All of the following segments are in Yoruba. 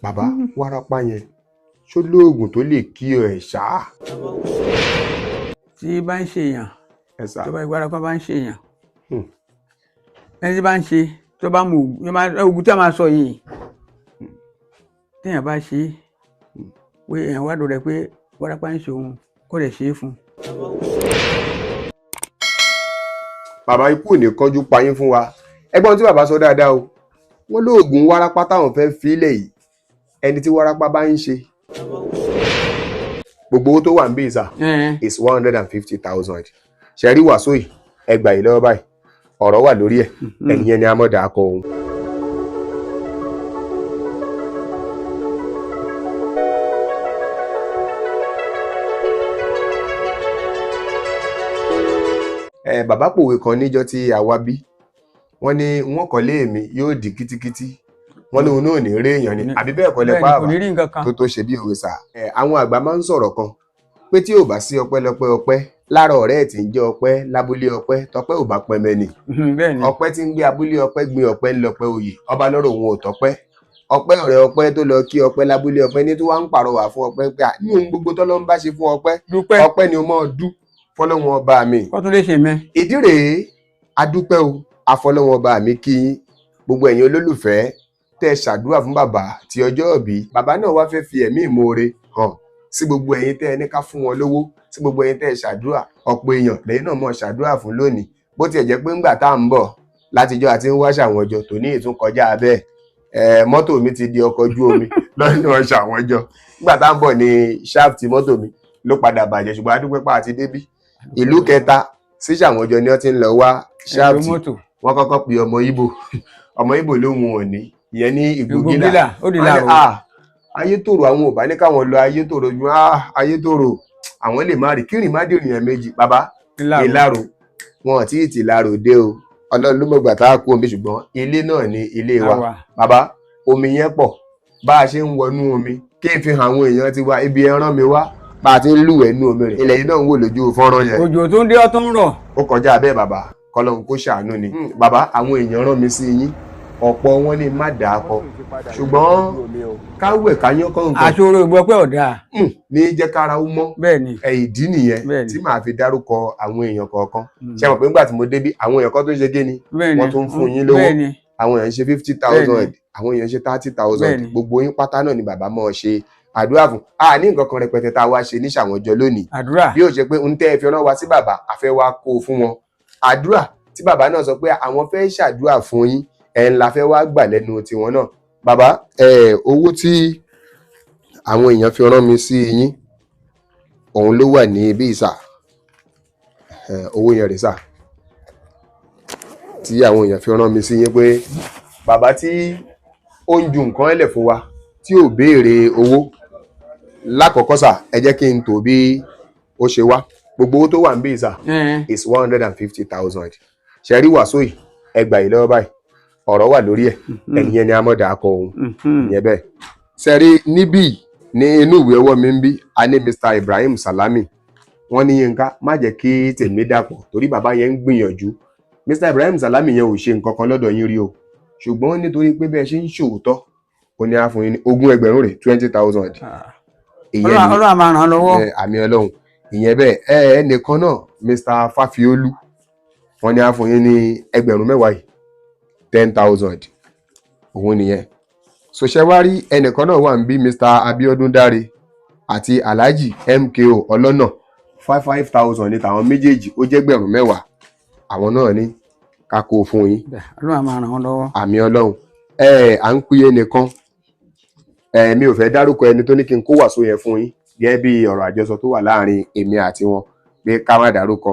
Bàbá, wárápá yẹn ṣó lóògùn tó lè kí ẹ ṣá? Tí bá ń ṣe èèyàn, Ẹ sà. tó bá wárápá bá ń ṣe èèyàn, ẹni tí bá ń ṣe, tó bá mú oògùn tí a máa sọ yìí, téèyàn bá ṣe é, pé èèyàn wá dọ̀rẹ́ pé wárápá ń ṣe òun, kó lè ṣe é fún un. Bàbá, ikú ò ní kánjú pa yín fún wa. Ẹgbọ́n tí bàbá sọ dáadáa o, wọ́n lóògùn wárápá táwọn fẹ́ fílẹ̀ yìí, ẹni tí wárápá bá ń ṣe, gbogbo owó tó wà ń bí ìsà is 150,000. Ṣẹ̀rí wàsó yìí, ẹgbà yìí lọ́wọ́ báyìí, ọ̀rọ̀ wà lórí ẹ̀. Ẹ̀yìn ẹni amọ̀dà akọ òun. Ẹ bàbá pòwe kan níjọ́ tí a wá bí, wọ́n ní wọ́n kọ́lé mi yóò di kítíkítí, wọ́n ní òun náà ní rí èèyàn ni, àbí bẹ́ẹ̀ kọ́ lẹ pa Kò ní àbá rí nǹkan kan. Tó ṣe bí òwe sà. Ẹ àwọn àgbà máa ń sọ̀rọ̀ kan pé tí ò bá sí ọpẹ́lọpẹ́ ọpẹ́ lára ọ̀rẹ́ ẹ̀ tí ń jẹ́ ọpẹ́ lábúlé ọpẹ́, tọpẹ́ ò bá pẹmẹ nì. Bẹ́ẹ̀ ni. Ọpẹ́ tí ń gbé abúlé ọpẹ́ gbin ọpẹ́ ńlọpẹ́ oyè ọba lọ́rọ̀ òun ò tọpẹ́. Ọpẹ́ ọ̀rẹ́ ọpẹ́ tó lọ kí ọpẹ́ lábúlé ọpẹ́ ní tó wá ń pàrọwà fún ọpẹ́ pé ní ohun gbogbo tọ́lọ́ ń bá ṣe fún ọpẹ́, dúpẹ́, ọpẹ́ ni o mọ́ dú fọlọ́run ọba mi. Kó tún lè ṣe mẹ́. Ìdí rèé, adúpẹ́ o, afọlọ́run ọba mi kí yín, gbogbo ẹ̀yin olólùfẹ́ tẹ́ ẹ ṣàdúrà fún bàbá ti ọjọ́ ìbí. Bàbá náà wá fẹ́ fi ẹ̀mí ìmoore hàn sí gbogbo ẹ̀yin tẹ́ ẹ ní ká fún wọn lówó, sí gbogbo ẹ̀yin tẹ́ ẹ ṣàdúrà. Ọ̀pọ̀ èèyàn lẹ́yìn náà mọ̀ ṣàdúrà fún lónìí, bó tiẹ̀ jẹ́ pé ńgbà tá à ń bọ̀ látijọ́ àti ń wá ṣàwọn ọjọ́ tòní ìtún kọjá bẹ́ẹ̀. Mọ́tò mi ti di ọkọ̀ ojú omi lọ́nà ṣàwọn ọjọ́. Ńgbà tá à ń bọ̀ ní shaft mọ́tò mi ló padà bàjẹ́, ṣùgbọ́n a dúpẹ́ pa àti débí. Ìlú kẹta sí ṣàwọn ọjọ́ ni wọ́n ti ń lọ wá shaft. Wọ́n kọ́kọ́ pe ọmọ Ìgbò, ọmọ Ìgbò lóhun òní ìyẹn ní Ìgbògílà, ó di láàrọ̀. Ayétòrò àwọn ò bá ní káwọn lọ Ayétòrò ju Ayétòrò àwọn lè má rí kírìn má dìrìn yẹn méjì. Bàbá, Ìlárò wọn àti ìtìlárò dé o, Ọlọ́run ló mọ̀gbà tá a kú omi, ṣùgbọ́n ilé náà ni ilé wa. Bàbá, omi yẹn pọ̀, bá a ṣe ń wọnú omi kí n fi hàn àwọn èèyàn ti wá ibi ẹran mi wá, bá a ti ń lúwẹ̀ẹ́ nú omi rẹ̀, ilẹ̀ yìí náà ń wò lójú fọ́nrán yẹn. Òjò tó ń dé ọ tó ń rọ̀. Ó kọjá bẹ́ẹ̀ bàbá, kọ́lọ́hún kó ṣàánú ni. Bàbá, àwọn èèyàn rán mi sí yín, ọ̀pọ̀ wọn ní má dàá kọ, ṣùgbọ́n káwẹ̀ káyán kọ̀ọ̀kan. Aṣọ́rò ìgbọ́ pé ọ̀dà. Ní jẹ́ kára ó mọ́. Bẹ́ẹ̀ ni. Ìdí nìyẹn tí màá fi dárúkọ àwọn èèyàn kọ̀ọ̀kan. Ṣé mọ̀ pé nígbà tí mo débí, àwọn èèyàn kan tó ń ṣe kíni, wọ́n tún ń fún yín lówó, àwọn èèyàn ń ṣe 50,000, àwọn èèyàn ń ṣe 30,000, gbogbo yín pátá náà ni bàbá mọ́ ọ ṣe àdúrà fún. A ní nǹkan kan rẹpẹtẹ tá a wá ṣe ní ṣàwọn ọjọ́ lónìí. Àdúrà. Bí ó ṣe pé ń tẹ́ ẹ fi rán wa sí bàbá, a fẹ́ wá kó o fún wọn. Àdúrà tí bàbá náà sọ pé àwọn fẹ́ ṣàdúrà fún yín, ẹ̀ ń la fẹ́ wá gbà lẹ́nu tiwọn náà. Bàbá, owó tí àwọn èèyàn fi rán mi sí yín, òun ló wà ní ibi ìsà. Owó yẹn rè sà, tí àwọn èèyàn fi rán mi sí yín pé bàbá tí ó ń ju nǹkan ẹlẹ̀ fún wa tí ò béèrè owó. Lákọ̀ọ́kọ́ sà, ẹ jẹ́ kí n tò bí ó ṣe wá. Gbogbo owó tó wà ń bí ìsà is 150,000. Ṣẹ̀rí wàsó yìí, ẹgbà yìí lọ́wọ́ báyìí, ọ̀rọ̀ wà lórí ẹ̀. Ẹ̀yìn ẹni amọ̀dà akọ òun ìyẹn bẹ́ẹ̀. Ṣẹ̀rí níbí ní inú ìwé ọwọ́ mi ń bí, a ní Mr Ibrahim Salami. Wọ́n ní Yínká má jẹ́ kí tèmi dàpọ̀ torí bàbá yẹn ń gbìyànjú. Mr Ibrahim Salami yẹn ò ṣe nǹkan kan lọ́dọ̀ yín rí o, ṣùgbọ́n nítorí pé bẹ́ẹ̀ ṣe ń ṣòótọ́, ó ní á fún yín ní 20,000 rẹ̀, 20,000. Ìyẹn Ọlọ́run á máa ràn án lọ́wọ́. Àmì Ọlọ́run. Ìyẹn bẹ́ẹ̀. Ẹnìkan náà, Mr Fafiolu, wọ́n ní á fún yín ní 10,000 yìí, 10,000, òun nìyẹn. Sòṣẹ́wárí ẹnìkan náà wà ń bí, Mr Abiodun Dare àti Alhaji MKO Ọlọ́nà, 5,000 ní tàwọn méjèèjì, ó jẹ́ 10,000. Àwọn náà ní ká kó fún yín. Ọlọ́run á máa ràn wọ́n lọ́wọ́. Àmì Ọlọ́run. À ń pè ẹnìkan, mi ò fẹ́ dárúkọ ẹni tó ní kí n kó wàsó yẹn fún yín, gẹ́gẹ́ bí ọ̀rọ̀ àjọsọ tó wà láàrin èmi àti wọn pé ká má dárúkọ.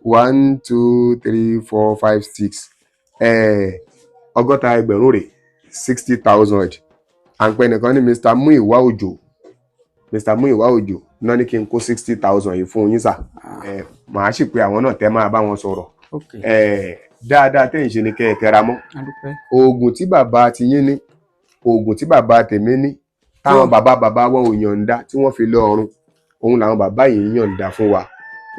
1 2 3 4 5 6, 60,000 rè, 60,000. À ń pè ẹnìkan ní Mr Muiwa Òjò, Mr Muiwa Òjò náà ní kí n kó 60,000 yìí fún yín sà. Màá sì pé àwọn náà tẹ́ máa bá wọn sọ̀rọ̀. Dáadáa tẹ́ ń ṣe ni kẹ́ ẹ tẹra mọ́. Oògùn tí bàbá ti yín ní, oògùn tí bàbá tèmi ní, táwọn bàbá bàbá wọn ò yọ̀ǹda tí wọ́n fi lọ ọ̀run, òun làwọn bàbá yìí ń yọ̀ǹda fún wa.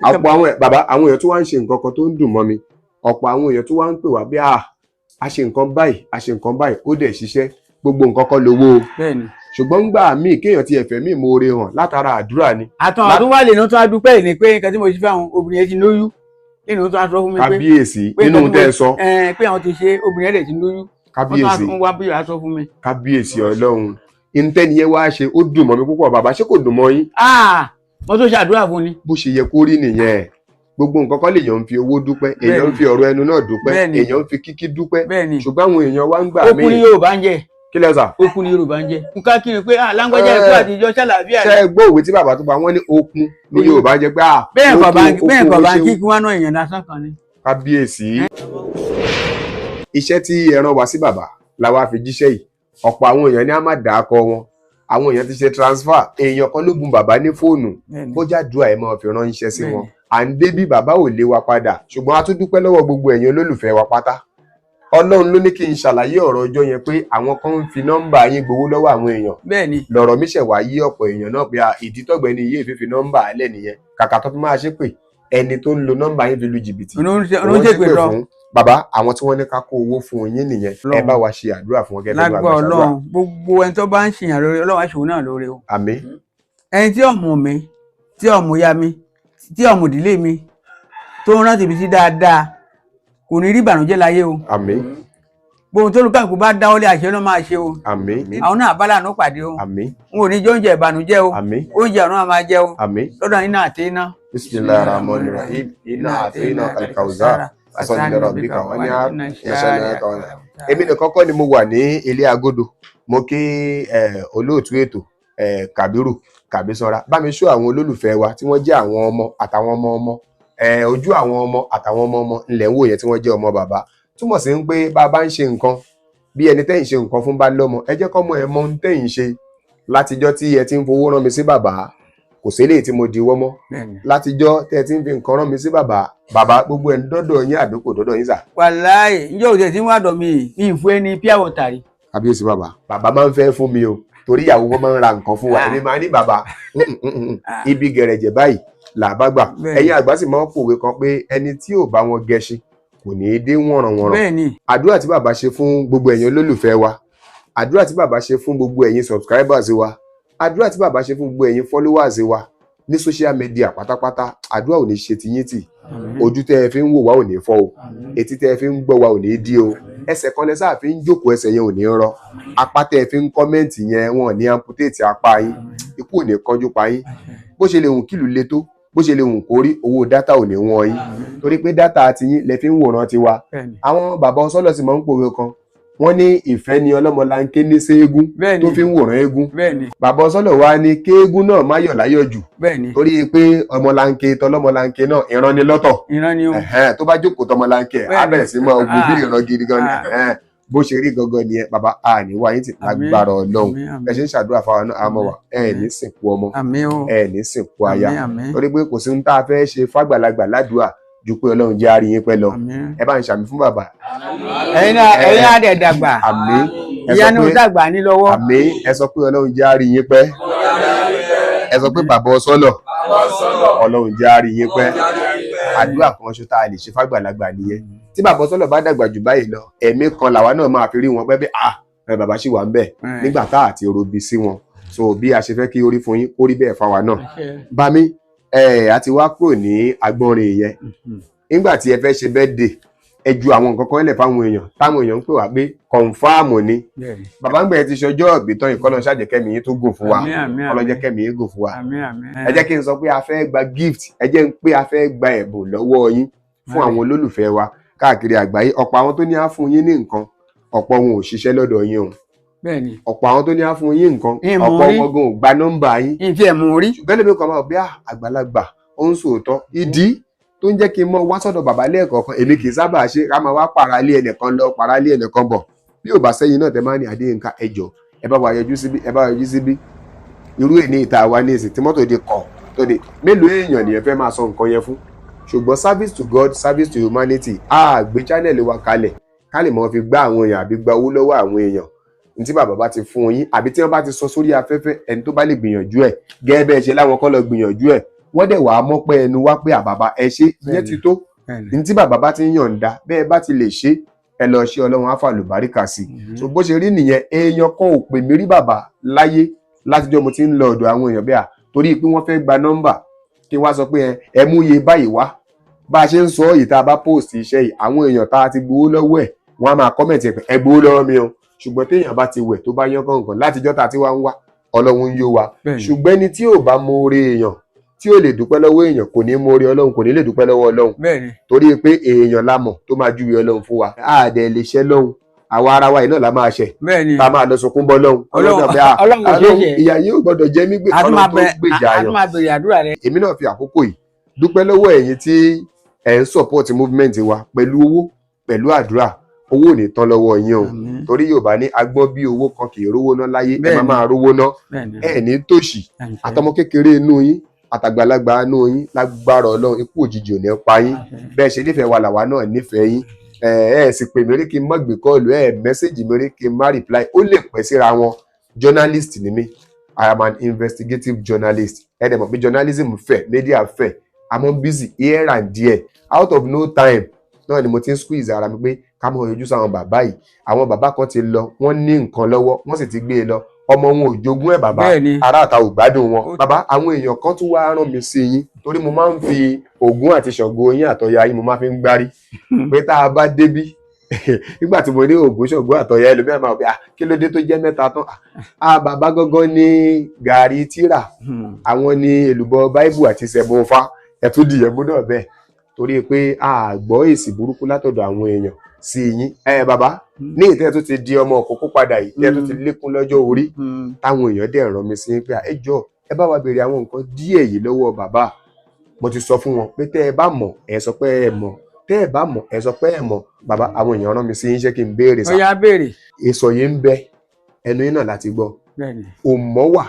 Ọ̀pọ̀ àwọn bàbá, àwọn èèyàn tó wá ń ṣe nǹkan kan tó ń dùn mọ́ mi, ọ̀pọ̀ àwọn èèyàn tó wá ń pè wá bí a ṣe nǹkan báyìí, a ṣe nǹkan báyìí, ó dẹ̀ ṣiṣẹ́, gbogbo nǹkan kọ́ lówó o. Ṣùgbọ́n ńgbà míì kéèyàn ti ẹ̀fẹ̀ míì moore hàn látara àdúrà ni. Àtàn àtúnwálè ní tó a dúpẹ́ ní pé nǹkan tí mo ṣe fáwọn obìnrin yẹn ti lóyún, nínú tó a sọ fún mi pé Kábíyèsí. Pé Nínú nǹkan tí tẹ́ ẹ mo- sọ. Pé àwọn ti ṣe, obìnrin yẹn dẹ̀ ti lóyún. Kábíyèsí. Wọ́n wá bí wàá sọ fún mi. Kábíyèsí Ọlọ́run. Ìntẹ́niyẹn wá ṣe, ó dùn mọ́ mi púpọ̀. Bàbá, ṣé kò dùn mọ́ yín? Ah, mo tó ṣàdúrà fún ni. Bó ṣe yẹ kó rí nìyẹn. Gbogbo nǹkan kọ́ lèèyàn ń fi owó dúpẹ́. Èèyàn ń fi ọ̀rọ̀ ẹnu náà dúpẹ́. Èèyàn ń fi kíkí dúpẹ́. Ṣùgbọ́n àwọn èèyàn wá ń gbà Ó kú ní míì. Yorùbá ń jẹ. Kí lẹ sà? Ó kú ní Yorùbá ń jẹ. Nǹkan kí ni pé ah, láńgbájá, ẹ̀kú àtijọ́, ṣàlàáfíà. Ṣé ẹ gbọ́ òwe tí bàbá tó pa wọ́n ní okun ní Yorùbá jẹ́ pé ah, Bẹ́ẹ̀ kọ̀ bá okun, bẹ́ẹ̀ kọ̀ okun bá ó ṣeun. kí wọ́n náà èèyàn lásán kan ni. Kábíyèsí. Iṣẹ́ tí ẹ rán wa sí bàbá la wá fi jíṣẹ́ yìí. Ọ̀pọ̀ àwọn èèyàn ní a máa dà á kọ wọn. Àwọn èèyàn ti ṣe transfer. Èèyàn kan ló bùn bàbá ní fóònù. Bójá dùn ẹ̀ máa fi ránṣẹ́ sí wọn. À ń débí, bàbá ò lé wa padà, ṣùgbọ́n a tún dúpẹ́ lọ́wọ́ gbogbo ẹ̀yin olólùfẹ́ wa pátá. Ọlọ́run ló ní kí n ṣàlàyé ọ̀rọ̀ ọjọ́ yẹn pé àwọn kan ń fi nọ́mbà yín gbowó lọ́wọ́ àwọn èèyàn. Lọ̀rọ̀ mi ṣẹ̀ wá yí ọ̀pọ̀ èèyàn náà pé à, ìdí tọ́gbẹ́ni yìí fi fi nọ́mbà alẹ́ nìyẹn. Kàkà tó fi máa ṣe pé ẹni tó ń lo nọ́mbà yín fi lu jìbìtì, Òun wọ́n ṣèpè ṣépè lọ. fún bàbá. Àwọn tí wọ́n ní ká kó owó fún yín nìyẹn. Ẹ Ọlọ́run. bá wa ṣe àdúrà fún wọn gẹ́gẹ́ bí Lágbà wàá ṣàdúrà. Ọlọ́run, gbogbo ẹni tó bá ń ṣìyàn lóore, Ọlọ́run á ṣòun náà lóore o. Àmín. Ẹni tí ọmọ mi, tí ọmọ ya mi, tí ọmọ ìdílé mi, tó ń rántí mi sí dáadáa, kò ní rí ìbànújẹ́ láyé o. Àmín. Gbogbo tó lùkàkù bá dáwọ́lé, àṣẹ ló máa ṣe o. Àmín. Àwọn náà bá lànà pàdé o. Àmín. N ò ní jẹ oúnjẹ ìbànújẹ́ o. Àmín. Oúnjẹ ọ̀run á máa jẹ o. Àmín. Lọ́dọ̀ iná àti iná. Bismillahir rahmanir rahim. Inna a'tayna al-kawthar fasalli li rabbika wanhar inna shani'aka. Èmi nìkan kọ́ ni mo wà ní ilé agodo. Mo kí olóòtú ètò, Kàbírù Kàbísọ́ra, bá mi ṣó àwọn olólùfẹ́ wa tí wọ́n jẹ́ àwọn ọmọ àtàwọn ọmọ ọmọ, ojú àwọn ọmọ àtàwọn ọmọ ọmọ ńlẹ̀ ń wò yẹn tí wọ́n jẹ́ ọmọ bàbá. Túmọ̀ sí ń pé bá a bá ń ṣe nǹkan, bí ẹni tẹ́yìn ṣe nǹkan fún bá lọ́mọ, ẹ jẹ́ kọ́mọ ẹ mọ ohun tẹ́yìn ṣe. Látijọ́ tí ẹ ti ń fowó rán mi sí bàbá, kò séléyìí tí mo diwọ́ mọ́. Látijọ́ tẹ́ ẹ ti ń fi nǹkan rán mi sí bàbá, bàbá, gbogbo ẹ̀ ń dọ́dọ̀ yín àbí kò dọ́dọ̀ yín sà? Wàláì, njẹ́ òde tí ń wá dọ̀ mí mi ì fún ẹni pure water rí. Kábíyèsí bàbá. Bàbá máa ń fẹ́ fún mi o, torí ìyàwó wọn máa ń ra nǹkan fún wa. Ah. Èmi máa ní bàbá, ibi gẹ̀rẹ̀jẹ̀ báyìí là bá gbà." Ẹ̀yin àgbà sì máa ń pòwe kan pé ẹni tí ò bá wọn gẹṣin kò ní í dé wọ̀nrànwọ̀nràn. Àdúrà tí bàbá ṣe fún gbogbo ẹ̀yin olólùfẹ́ wa, àdúrà tí bàbá ṣe fún gbogbo ẹ̀yin subscribers wa, àdúrà tí bàbá ṣe fún gbogbo ẹ̀yin followers wa ní social media pátápátá, àdúrà ò ní ṣe tiyín tì. Ojú tẹ́ ẹ fi ń wò wá ò ní fọ́ o. Etí tẹ́ ẹ fi ń gbọ́ wa ò ní dí o. Ẹsẹ̀ kan lẹ sáà fi ń jókòó, ẹsẹ̀ yẹn ò ní rọ. Apá tẹ́ ẹ fi ń comment yẹn, wọn ò ní amputate apá yín. Ikú ò ní kánjú pa yín. Bó ṣe lè hùn kílù le tó, bó ṣe lè hùn kó rí, owó data ò ní wọ́n yín, torí pé data tiyín lẹ fi ń wòran tiwa. Àwọn bàbá ọsọlọ sì máa ń pòwe kan, wọ́n ní ìfẹ́ ni ọlọ́mọlanké ní séégún tó fi ń wòran eégún. Bàbá ọsọlọ wa ní kéégún náà má yọ̀ láyọ̀ jù, torí pé ọmọlanke tọlọ́mọlanke náà ìran ni lọ́tọ̀. Ìran ni o. Ẹ̀hẹ́n, tó bá jókòó tọmọlanke ẹ̀ á bẹ̀rẹ̀ sí máa wo bí ìran gidi gan ni. Ẹ̀hẹ́n, bó ṣe rí gangan nìyẹn. Bàbá, a ní wáyé tì lágbára Ọlọ́run. Àmín. Ẹ ṣe ń ṣàdúrà fáwọn náà, àmọ́ wa ẹ ní sìnkú ọmọ, Àmín o. ẹ ní sìnkú aya, Àmín, àmín. torí pé kò sí ohun tá a fẹ́ ṣe fàgbàlagbà ládùúà ju pé Ọlọ́run jẹ́ àárín yín pẹ́ lọ. Àmín. Ẹ bá ń ṣàmì fún bàbá. Ẹ̀yin náà, ẹ̀yin náà dẹ̀ dàgbà. Àmín. Ẹ sọ Ìyá náà pé dàgbà ní lọ́wọ́. Àmín. Ẹ sọ pé Ọlọ́run jẹ́ àárín yín pẹ́. Ẹ sọ pé bàbá ọsọlọ, Ọlọ́run jẹ́ àárín yín pẹ́. Àdúrà kan ṣo tá a lè ṣe fàgbàlagbà nìyẹn. Tí bàbá ọsọlọ bá dàgbà jù báyìí lọ, ẹ̀mí kan làwa náà máa fi rí wọn pẹ́ bí ah, ẹ bàbá ṣì wà ń bẹ̀ nígbà tá àti robi sí wọn. So bí a ṣe fẹ́ kí orí fún yín, kó rí bẹ́ẹ̀ fáwa náà. Bámi ẹ, a ti wá kúrò ní agbọ́nrin yẹn. Nígbà tí ẹ fẹ́ ṣe birthday, ẹ ju àwọn nǹkan kan lẹ̀ fáwọn èèyàn táwọn èèyàn ń pè wá pé confirm ni. Bàbá ń gbẹ ti ṣọjọ́ ìbí tán, ìkọlọ ṣàjẹkẹ́mi yín tó gùn fún wa. Àmín, àmín, Ọlọ́jẹ́ àmín. kẹ́mi yín gùn fún wa. Àmín, àmín. Ẹ jẹ́ kí n sọ pé a fẹ́ gba gift, ẹ jẹ́ n pé a fẹ́ gba ẹ̀bùn lọ́wọ́ yín fún àwọn olólùfẹ́ wa káàkiri àgbáyé. Ọ̀pọ̀ àwọn tó ní á fún yín ní nǹkan, ọ̀pọ̀ wọn ò ṣiṣẹ́ lọ́dọ̀ yín o. Ọ̀pọ̀ àwọn tó ní á fún yín nǹkan, Ìmọ̀ ọ̀pọ̀ rí. wọn gan ò gba nọ́mbà yín. Ìfi ẹ̀ mú rí. Ṣùgbọ́n lèmi kan máa bí àgbàlagbà ó ń sòótọ́. Ìdí tó ń jẹ́ kí n mọ wá sọ́dọ̀ bàbá lẹ́ẹ̀kọ̀ọ̀kan, èmi kì í sábà ṣe ká máa wá para lé ẹnìkan lọ, para lé ẹnìkan bọ̀. Bí ò bá sẹ́yìn náà tẹ máa ní Adéyínká, ẹjọ́ ẹ bá wa yọjú síbí, ẹ bá wa yọjú síbí. Irú èní ìta wa ní ìsìn tí mọ́tò di kọ̀ tó di mélòó èèyàn nìyẹn fẹ́ máa sọ nǹkan yẹn fún. Ṣùgbọ́n service to God, service to humanity, a gbé channel wa kalẹ̀ ká lè mọ́ fi gbá àwọn èèyàn àbí gba owó lọ́wọ́ àwọn èèyàn. Ní tí bàbá bá ti fún yín àbí tí wọ́n bá ti sọ sórí afẹ́fẹ́, ẹni tó bá lè gbìyànjú ẹ̀ gẹ́gẹ́ bẹ́ẹ̀ ṣe láwọn kọ́ lọ gbìyànjú ẹ̀, wọ́n dẹ̀ wàá mọ̀ pé ẹnu wá pé àbàbà ẹ ṣe, ìyẹn ti tó. Ní tí bàbá bá ti ń yọ̀ǹda bẹ́ẹ̀ bá ti lè ṣe. Ẹ lọ ṣe, Ọlọ́run á fàlùbáríkà sí i. So bó ṣe rí nìyẹn. Èèyàn kan ò pè mí rí, bàbá, láyé látijọ́ mo ti ń lọ ọ̀dọ̀ àwọn èèyàn bẹ́ẹ̀ à torí pé wọ́n fẹ́ gba nọ́mbà kí wọ́n á sọ pé ẹ mú iye báyìí wá. Bá a ṣe ń sọ yìí, tá a bá post iṣẹ́ yìí, àwọn èèyàn tá a ti gbowó lọ́wọ́ ẹ̀, wọ́n á máa comment ẹ̀ pé ẹ gbowó lọ́wọ́ mi o. Ṣùgbọ́n téèyàn bá ti wẹ̀ tó bá yán kọ̀ọ̀kan látijọ́ tá a ti wá ń wá, Ọlọ́run ń yó wa. Ṣùgbọ́n ẹni tí ò bá mọ̀ọ́rẹ́ èèyàn, tí ò lè dúpẹ́ lọ́wọ́ èèyàn, kò ní mọ̀ọ́rẹ́ Ọlọ́run, kò ní lè dúpẹ́ lọ́wọ́ Ọlọ́run, torí pé èèyàn la mọ̀ tó máa júwe Ọlọ́run fún wa. A dẹ̀ lè ṣẹ́ lọ́hùn, àwa ara wa yìí náà la máa ṣẹ̀, tá a máa lọ sunkún bọ́ lọ́hùn. Ọlọ́run, ìyà yìí ò gbọ́dọ̀ jẹ mí gbé. Ọlọ́run tó gbèjà yàn. Èmi náà fi àkókò yìí dúpẹ́ lọ́wọ́ ẹ̀yin tí ẹ̀ ń support movement wa pẹ̀lú owó, pẹ̀lú àdúrà. Owó ò ní tán lọ́wọ́ yín o, torí Yorùbá ní agbọ́n bí owó kan kì í rówó ná láyé. Ẹ má máa rówó ná, ẹ ní tòṣì. Àtọmọ kékeré inú yín, àtàgbàlagbà inú yín, lágbára Ọlọ́run, ikú òjijì ò ní pa yín. Bẹ́ẹ̀ ṣe nífẹ̀ẹ́ wa, làwa náà nífẹ̀ẹ́ yín. Ẹ ẹ sì pè mí rí kí n má gbé call, ẹ message mi rí kí n má reply. Ó lè pẹ́ síra wọn. Journalist ni mí, I am an investigative journalist. Ẹ dẹ̀ mọ̀ pé journalism fẹ̀, media fẹ̀, I'm busy here and there. Out of no time náà ni mo ti ń squeeze ara mi pé ká mọ̀ yọjú sáwọn bàbá yìí. Àwọn bàbá kan ti lọ, wọ́n ní nǹkan lọ́wọ́, wọ́n sì ti gbé e lọ, ọmọ wọn ò jogún ẹ̀. Bàbá, ará àta ò gbádùn wọn. Bàbá, àwọn èèyàn kan tún wá rán mi sí yín, torí mo máa ń fi Ògún àti Ṣàngó yín àtọya yín, mo máa fi ń gbárí pé tá a bá débí, nígbà tí mo ní Ògún, Ṣàngó, àtọya, ẹlòmíràn máa wọ pé kí ló dé tó jẹ́ mẹ́ta tán? Ah, bàbá gángan ní gàrí tíra, àwọn ní èlùbọ́ báíbù àti sẹ̀bùnfà. Ẹ̀tún dìyẹ̀mú náà bẹ́ẹ̀, torí pé a gbọ́ èsì burúkú látọ̀dọ̀ àwọn èèyàn sí yín. Ẹ bàbá, ní ìtẹ́ tó ti di ọmọ òkókó padà yìí, tẹ́ tó ti lékún lọ́jọ́ orí, táwọn èèyàn dẹ̀ rán mi sí pé ẹ jọ, ẹ bá wa béèrè àwọn nǹkan díẹ̀ yìí lọ́wọ́ bàbá. Mo ti sọ fún wọn pé tẹ́ ẹ bá mọ̀, ẹ sọ pé ẹ mọ̀, tẹ́ ẹ bá mọ̀, ẹ sọ pé ẹ mọ̀. Bàbá, àwọn èèyàn rán mi sí yín, ṣé kí n béèrè sá? Ó yá, béèrè. Èso yìí ń bẹ ẹnu yín náà láti gbọ́. Òmọ́ wà,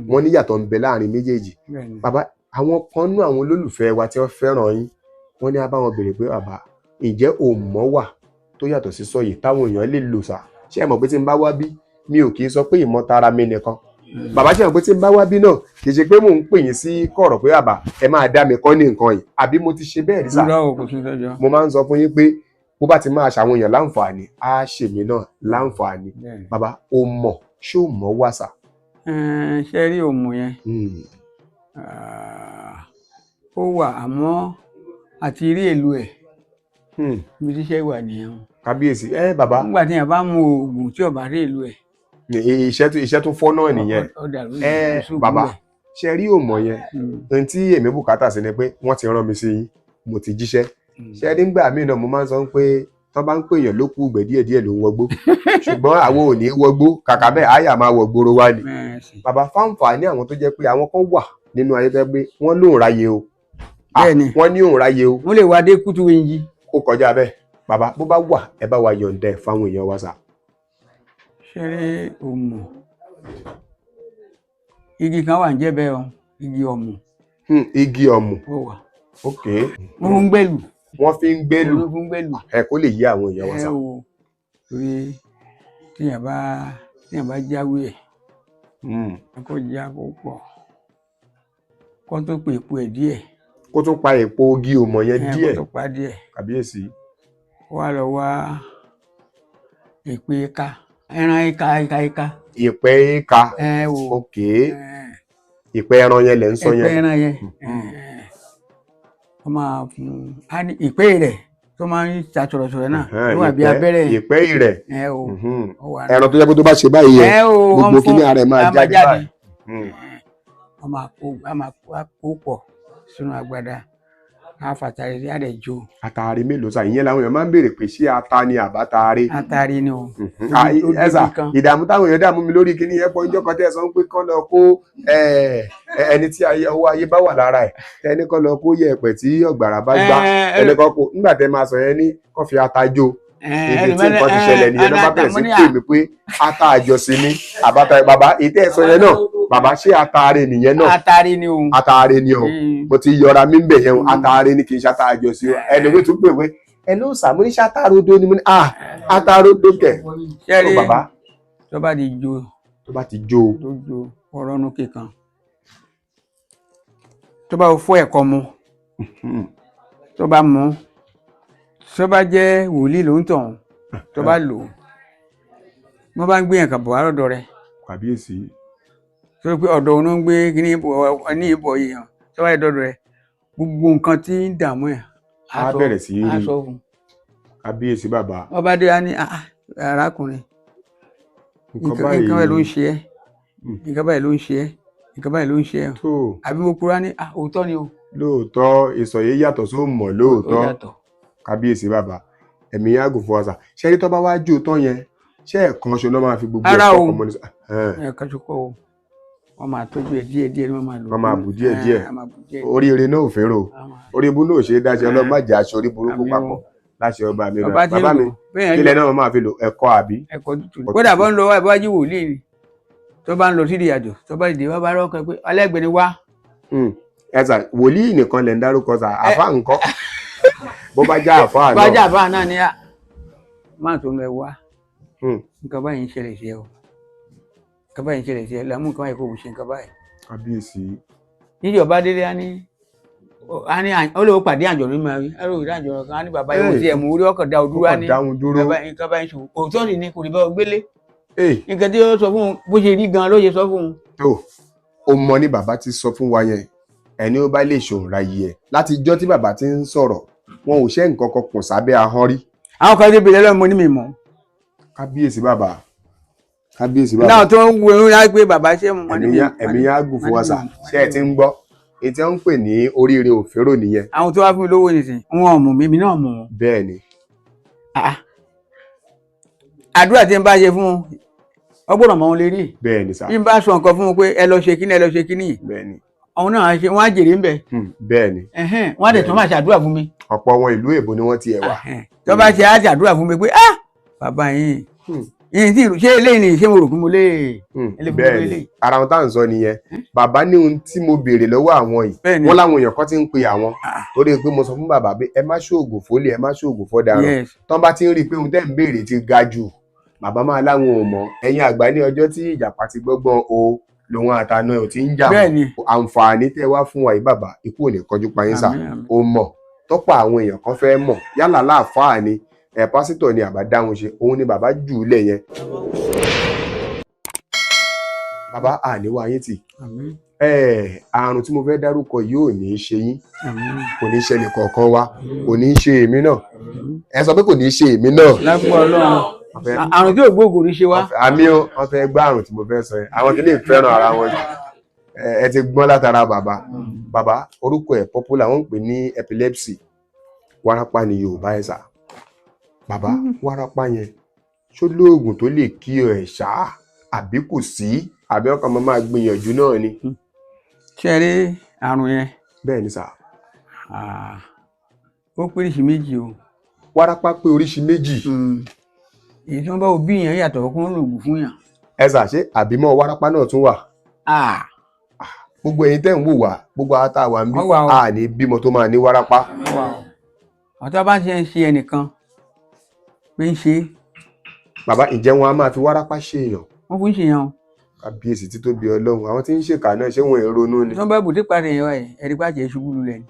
wọ́n níyàtọ̀ ń bẹ láàrin méjèèjì. Bàbá, àwọn kan nú àwọn olólùfẹ́ wa tí wọ́n fẹ́ràn yín, wọ́n ní a bá wọn béèrè pé, bàbá, ǹjẹ́ òmọ́ wà tó yàtọ̀ sí sọ̀yì táwọn èèyàn lè lò sà? Ṣé ẹ mọ̀ pé tí n bá wá bí, mi ò kì í sọ pé ìmọ̀tara mi nìkan? Bàbá, ṣe mọ̀ pé tí n bá wá bí náà, kì í ṣe pé mò ń pè yín sí kọ̀rọ̀ pé bàbá, ẹ máa dá mi kọ́ ní nǹkan yìí, àbí mo ti ṣe bẹ́ẹ̀ rí sà? Mo máa ń sọ fún yín pé bó bá ti máa ṣàwọn èèyàn láǹfààní, á ṣèmi náà láǹfààní. Bàbá, o mọ̀, ṣé o mọ̀ wà sà? Ṣe rí òmù yẹn, ó wà, àmọ́ àti rí èlò ẹ̀, ibi tíṣẹ́ wà nìyẹn. Kábíyèsí ẹ bàbá. Nígbà tí yẹn bá mú oògùn tí ò bá rí èlò ẹ̀, Iṣẹ́ tó fọ́ náà nìyẹn. Ẹ bàbá, ṣe rí òmò yẹn, ohun tí èmi bùkátà sí ni pé wọ́n ti rán mi sí yín, mo ti jíṣẹ́. Ṣe rí, nígbà míì náà mo máa ń sọ pé tọ́ bá ń pè èèyàn ló kú ìgbẹ́ díẹ̀díẹ̀ ló ń wọgbó, ṣùgbọ́n àwọn ò ní wọgbó, kàkà bẹ́ẹ̀ àyà máa wọ gbòòrò wa ni. Bàbá, fáǹfààní àwọn tó jẹ́ pé àwọn kan wà nínú ayé tó jẹ́ pé wọ́n lóun ráyè o, wọ́n ní òun ráyè o. Wọ́n lè wá dé kútu wíńjì. Ó kọjá bẹ́ẹ̀. Bàbá, bó bá wà, ẹ bá wa yọ̀ǹda ẹ̀ fáwọn èèyàn wa sà. Ṣe rí òmù, igi kan wà ń jẹ́ bẹ́ẹ̀ o, igi ọ̀mù. Igi ọ̀mù. Ó wà. Ok. Wọ́n ń gbẹ́lù. Wọ́n fi ń gbẹ́lù. Wọ́n fi ń gbẹ́lù. Ẹ kó lè yé àwọn èèyàn wa sà. Ẹ o, torí tíyàn bá jáwé ẹ̀, kó já kó pọ̀, kó tó pè èpo ẹ̀ díẹ̀. Kó tún pa èpo igi òmò yẹn díẹ̀. Kó tó pa díẹ̀. Kàbíyèsí. Kó wá lọ wá èpo ìka, ẹran ìka, ìka, ìka. Ìpẹ́ ìka. Ẹ o. Ok, ìpẹ́ ẹran yẹn lẹ̀ ń sọ yẹn. Ìpẹ́ ẹran yẹn, wọ́n máa fún á ní ìpẹ́ rẹ̀ tó máa ń ṣàtọ̀rọ̀sọ̀rọ̀ náà tó wà bí abẹ́rẹ́. Ìpẹ́ rẹ̀. Ẹ o. Ẹran tó jẹ́ pé tó bá ṣe báyìí yẹn, gbogbo kíní ara ẹ̀ máa jáde báyìí. Wọ́n máa kó pọ̀ sínú agbada, á fàtàrí sí àdẹ̀ jó. Àtàrí mélòó sà? Ìyẹn làwọn èèyàn máa ń béèrè pé ṣé ata ni àbátàrí? Àtàrí ni o. Ẹ sà, ìdààmú táwọn èèyàn dààmú mi lórí kíní yẹn pọ̀. Ìjọ kan tẹ́ ẹ sọ pé kán lọ kó ẹni tí ọwọ́ ayé bá wà lára ẹ̀, ẹni kan lọ kó yẹ̀pẹ̀ tí ọ̀gbàrà bá gbá, ẹni kan kó nígbà tẹ́ máa sọ yẹn ní kán fi ata jó. Ibi tí nǹkan ti ṣẹlẹ̀ nìyẹn ló bá bẹ̀rẹ̀ sí pè mí pé ata àjọsìn ni àbáta. Bàbá, ìtẹ́ ẹ̀ sọ yẹn náà, bàbá, ṣé ataare nìyẹn náà? Ataare ni o. Ataare ni o, mo ti yọra mi ń bẹ̀ yẹn o. Ataare ni, kì í ṣe ata àjọsìn o. Ẹni wí tún pè pé ẹ ló sàmú ní ṣàtàrodo ni. Mo ní ah, atarodo kẹ. Ṣẹ́rí bàbá, tó bá ti jó, tó bá ti jó, tó jó ọ̀rọ̀ nu kíkan, tó bá fọ́ ẹ̀kọ́ mu, tó bá mú, tó bá jẹ́ wòlíì ló ń tàn, Tó bá lò ó, wọ́n bá ń gbé yẹn kàn bọ̀ wá lọ́dọ̀ rẹ̀. Kàbíyèsí. Tó pé ọ̀dọ̀ òun ló ń gbé kíní ní ìbọ̀ yìí hàn. Tó bá yẹ dọ́dọ̀ rẹ̀, gbogbo nǹkan tí ń dààmú ẹ̀ á bẹ̀rẹ̀ sí í á rí. sọ fún un. Kábíyèsí bàbá. Wọ́n bá dé, á ní, "Ah, ah, arákùnrin, nǹkan nǹkan báyìí ló ń ṣe ẹ́, nǹkan báyìí ló ń ṣe ẹ́, nǹkan báyìí ló ń ṣe ẹ́." Tó Àbí mo kúrò, á ní, "Ah, òótọ́ ni o." Lóòótọ́, ìsọ̀yé yàtọ̀ só mọ̀ Ó lóòótọ́. yàtọ̀. Kábíyèsí bàbá, ẹ̀mí yàgò fún wa sà. Ṣé rí, tó bá wá jò tán yẹn, ṣé ẹ̀kan ṣo ló máa fi gbogbo Rárá ẹ̀kọ́ o. ọmọ ní Ẹ̀ka tó kọ́ o, wọ́n máa tọ́jú ẹ̀ díẹ̀ díẹ̀ ni wọ́n máa lò. Wọ́n máa bù díẹ̀ díẹ̀. Ẹ̀, a máa bù díẹ̀. Oríire náà ò fẹ́ràn o. Orí ibú náà ò ṣe é dáṣe. Ọlọ́run má jẹ́ aṣọ orí burúkú Àmín o. papọ̀ láṣẹ ọba mi. Bàbá tí ń Bàbá mi, lò bẹ́ẹ̀ kílẹ̀ náà máa fi lò, ẹ̀kọ́ àbí? Ẹ̀kọ́ tútù ni. Kódà bó ń lọ wá jí wòlíì ni, tó bá ń lọ sídìí àjò, tó bá dìde wá bá rọ́ọ̀kan pé alẹ́gbẹ̀ẹ́ ni wá. Ẹ sà, wòlíì nìkan lẹ̀ ń dárúkọ sà, àfa ńkọ́? Bó bá já àfa Bá náà? jà bá náà ni á máa tó ń lọ wá. Nǹkan báyìí ń ṣẹlẹ̀ sí ẹ o, nǹkan báyìí ń ṣẹlẹ̀ sí ẹ, làmú nǹkan báyìí kò wù ṣe nǹkan báyìí. Kábíyèsí. Níjọba délé, á ní ó lè pàdé àjọ ní máa rí, á lè rí àjọ kan, á ní bàbá yìí kò tiẹ̀ mú orí ọkàn dá o dúró, á Ó ní kàn dáhùn dúró. bàbá nǹkan báyìí ṣòwò, òótọ́ sì ni, kò rí bá ọ gbélé. Ee. Nǹkan tí ó sọ fún un, bó ṣe rí gan ló ṣe sọ fún un. Tó o mọ ní bàbá ti sọ fún wa yẹn, ẹni ó bá lè ṣòǹra yìí ẹ láti ijọ́ tí bàbá ti ń sọ̀rọ̀, wọn ò ṣe nǹkan kan kùn sábẹ́ ahọ́n rí. Àwọn kan ti bèrè lọ́wọ́ mo ní mi mọ̀. Kábíyèsí bàbá, kábíyèsí bàbá. Náà tó ń wo irun yá pé bàbá ṣé mo ní Ẹ̀mí mi ẹ̀mí yá gùn fún wa sà. Ṣé ẹ ti ń gbọ́ èyí tí wọ́n ń pè ní oríire òférò nìyẹn? Àwọn tó wá fún mi lówó nìsín, wọn ò mọ̀ mí, èmi náà mọ̀ wọn. Bẹ́ẹ̀ ni. Ah, ah. Àdúrà tí n bá ṣe fún wọn, ọ gbọ́dọ̀ mọ̀ wọn lè rí. Bẹ́ẹ̀ ni sà. Bí n bá sọ nǹkan fún wọn pé ẹ lọ ṣe kíní, ẹ lọ ṣe kíní, Bẹ́ẹ̀ ni. àwọn náà á ṣe, wọn á jèrè ńbẹ. Bẹ́ẹ̀ ni. Ẹhẹ́n, wọn á dẹ̀ tún máa ṣàdúrà fún mi. Ọ̀pọ̀ wọn ìlú èbó ni wọ́n ti ẹ̀ wà. Ẹhẹ́n. Tó bá ṣe á ṣàdúrà fún mi pé, "Ah, bàbá yín yìí tí ṣé eléyìí ni, ṣé mo rò pé mo lè lè fún Bẹ́ẹ̀ mi ni. lélẹ̀?" Ara wọn tá à ń sọ nìyẹn. Bàbá ní ohun tí mo béèrè lọ́wọ́ àwọn yìí, Bẹ́ẹ̀ ni. wọ́n láwọn èèyàn kan ti ń pe àwọn Ah. torí pé mo sọ fún bàbá pé ẹ má ṣoògùn fólè, ẹ má ṣoògùn fọ́daràn. Tán bá ti ń rí i pé ohun tẹ́ ń béèrè ti ga jù, bàbá máa láwọn ò mọ̀. Ẹ̀yin àgbà, ní ọjọ́ tí ìjàpá ti gbọ́gbọ́n o lòun àtàná ẹ̀ ò ti ń jà Bẹ́ẹ̀ mọ́. ni. Àǹfààní tẹ́ wá fún wa yìí, bàbá, ikú ò ní kọjú pa yín sà. Àmín, àmín. Ó mọ̀ tọ́pọ̀ àwọn èèyàn kan fẹ́ mọ̀, yálà láàfáà ni ẹ̀, pásítọ̀ ni, àbá dáhùn ṣe òun ni bàbá jù ú lẹ̀ yẹn. Bàbá, àníwá yín tì. Àmín. Àrùn tí mo fẹ́ dárúkọ yìí ò ní í ṣe yín. Àmín. Kò ní í ṣe ẹnìkọ̀ọ̀kan wa, kò ní í ṣe èmi náà. Ẹ sọ pé kò ní í ṣe èmi náà. Lápò Ọlọ́run. Wọ́n fẹ́- Àrùn tí ò gbóògùn ní ṣe wá. Àmì o. Wọ́n fẹ́ gbá àrùn tí mo fẹ́ sọ yẹn, àwọn kìíní fẹ́ràn ara wọn jù. Ẹ ti gbọ́n látara bàbá. Bàbá, orúkọ ẹ̀ popular, wọ́n ń pè ní epilepsy, wárápá ni Yorùbá ẹ̀ sà. Bàbá, wárápá yẹn, ṣó lóògùn tó lè kí ẹ ṣá, àbí kò sí, àbí ọkàn máa gbìyànjú náà ni? Ṣé ẹ rí àrùn yẹn? Bẹ́ẹ̀ ni sà. Ah, ó píríṣì méjì o. Wárápá pé oríṣi méjì? Èyí tí wọ́n bá òbí yẹn yàtọ̀ kó ń lògùn fún yàn. Ẹ sà, ṣé àbímọ wárápá náà tún wà? Ah, Gbogbo ẹ̀yin tẹ́ ń wò wá, gbogbo àwọn tá a wà ń bí, Wọ́n wà o. a ní bímọ tó máa ní wárápá. Wà o. Àwọn tó bá ṣe ń ṣe ẹnìkan pé ń ṣe. Bàbá, ǹjẹ́ wọn a máa fi wárápá ṣe èèyàn? Wọ́n fún ń ṣe yẹn o. Kábíyèsí, títóbi Ọlọ́run. Àwọn tí ń ṣèkà náà, ṣé wọn ò ronú ni? Tí wọ́n bá bùtí parí yẹn wáyé, ẹ̀rí pàṣẹ ṣubú lulẹ̀ ni,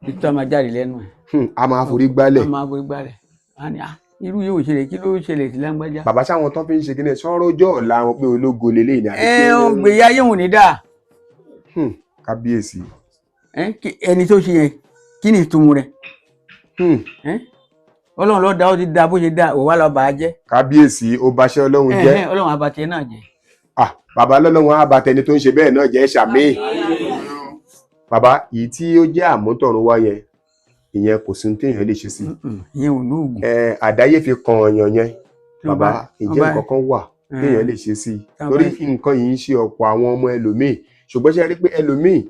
títọ́ máa jáde lẹ́nu ẹ̀. A máa forí gbálẹ̀. Wọ́n máa forí gbálẹ̀. Wọ́n á ní, "Ah, irú yóò ṣẹlẹ̀, kí ló ṣẹlẹ̀ sí lágbájá?" Bàbá, sáwọn tó fi ń ṣe kí ni sọ̀rọ̀ ọjọ́ ọ̀la wọn pé ológo leléyìí ni, àbí Ẹ kí? ń gbé ayé òun ní dáa. Kábíyèsí. Ẹ, ẹni tó ṣe yẹn, kí ni ìtumọ̀ rẹ̀? Ẹ, Ọlọ́run ló dá, ó ti dá bó ṣe dá, òun wá lọ bà á jẹ́. Kábíyèsí, ó baṣẹ́ Ọlọ́run jẹ́. Ẹ̀hẹ́n, Ọlọ́run abatẹ náà jẹ́. Ah, bàbá, lọ́lọ́run á bá tẹni tó ń ṣe bẹ́ẹ̀ náà jẹ́ ṣàmì. Bàbá, èyí tí ó jẹ́ àmútọ̀run wá yẹn, ìyẹn kò sí ohun téèyàn lè ṣe sí. Ìyẹn ò ní oògùn. Ẹ àdáyé fi kan ọyàn yẹn. Tí wọ́n Bàbá, wọ́n ǹjẹ́ nǹkan kan wà téèyàn lè ṣe sí i? Tá a Torí bá- nǹkan yìí ń ṣe ọ̀pọ̀ àwọn ọmọ ẹlòmíì, ṣùgbọ́n ṣe rí pé ẹlòmíì